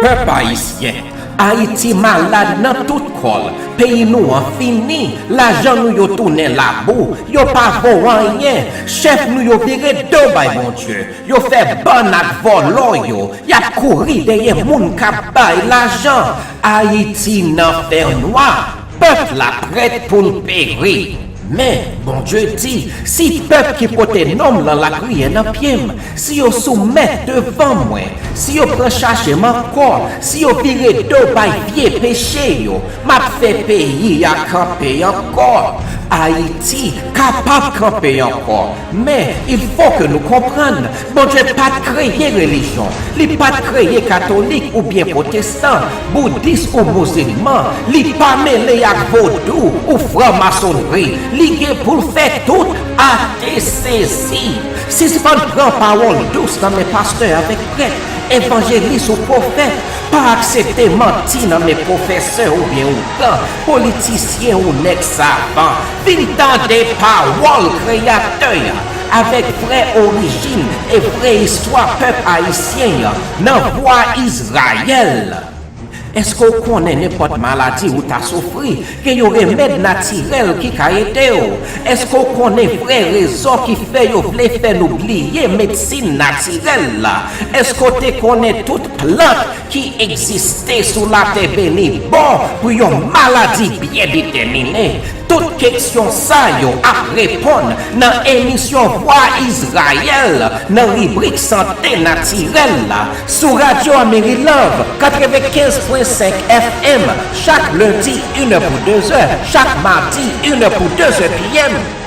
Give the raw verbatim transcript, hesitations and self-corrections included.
Pèp ayisyen, Ayiti malad nan tout kò l. Peyi nou an fini, lajan nou yo tounen labou, yo pa vo anyen. Chèf nou yo vire do bay Bondye, yo fè bann ak vòlò yo, y ap kouri dèyè moun k ap bay lajan. Ayiti nan fènwa, pèp la prèt pou l peri. Men, Bondye di, si pèp ki pote non m lan lapriyè nan pye m, si yo soumèt devan mwen, si yo pran chache m ankò, si yo vire do bay vye peche yo, m ap fè peyi a kanpe ankò. Ayiti kapab kanpe ankò, men il faut que nou konprann, Bondye pa t kreye relijyon. Li pa t kreye katolik oubyen pwotestan, boudis ou mizilman. Li pa mele ak vodou ou franmasonri. Li gen pou l fè tout ate sezi. Sispann pran pawòl dous nan men pastè avèk prèt, evanjelis ou pwofèt. Pa aksepte manti nan men pwofesè oubyen ougan, politisyen ou nèg savan. Vin tande pawòl Kreyatè a avèk vrè orijin e vrè istwa pèp ayisyen an nan Vwa Izrayèl. Èske w konnen nenpòt maladi ou ta soufri, gen yon remèd natirèl ki ka ede w? Èske w konnen vrè rezon ki fè yo vle fè nou bliye medsin natirèl la? Èske w te konnen tout plant ki egziste sou latè beni bon pou yon maladi byen detèmine? Tout keksyon sa yo ap reponn nan emisyon Vwa Izrayèl nan ribrik Sante Natirèl la sou Radyo Ameri Love katrevenkenz pwen senk F M chak lendi inè pou dezè, chak madi inè pou dezè P M.